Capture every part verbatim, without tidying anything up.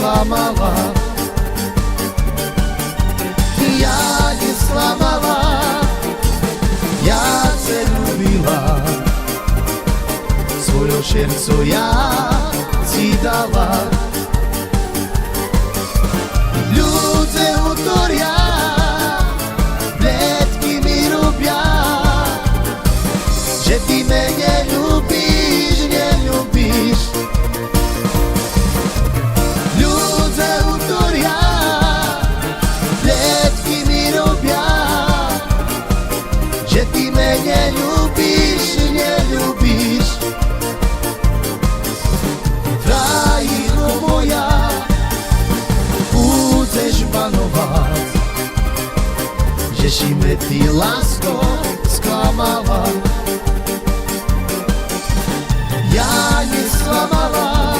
скламала, я нє скламала, я це любила, свойо шерцо я ци дала. Людзе гуторя, глєдки ми робя, же ти ме нє любиш, нє любиш. Людзе гуторя, глєдки ми робя, же ти ме нє любиш, нє любиш. Фраїро моя, будзеш бановац, же ши ме ти, ласко, скламала. Я нє скламала,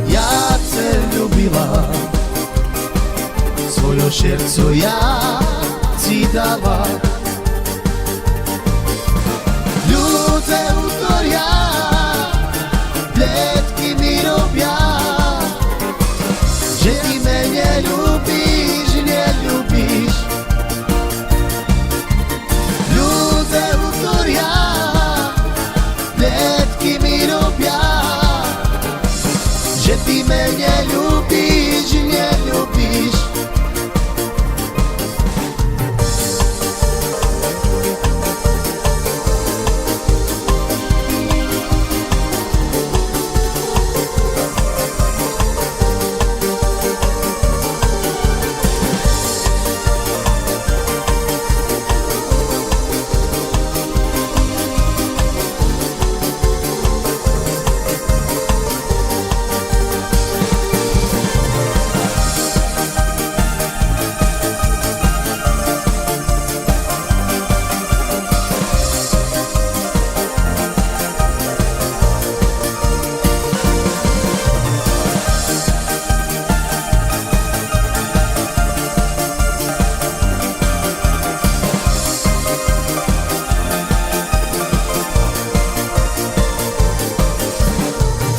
я це любила, свойо шерцо я ци дала. Людзе гуторя, глєдки ми робя, же ти ме нє любиш, нє любиш. Людзе гуторя, глєдки ми робя, же ти ме нє любиш, нє любиш.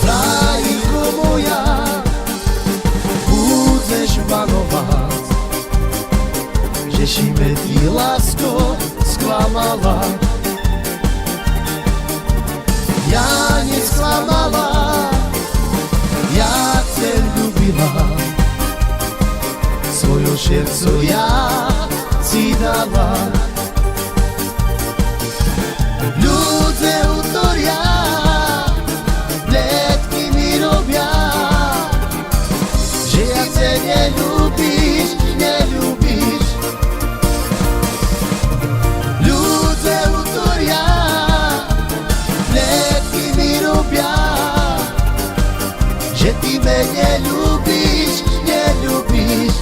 Фраїро моя, будзеш бановац, же ши ме ти, ласко, скламала. Я нє скламала, я це любила, свойо шерцо я ци дала. Людзе гуторя, глєдки ми робя, же ти ме нє любиш, нє любиш. Людзе гуторя, глєдки ми робя, же ти ме нє любиш, нє любиш.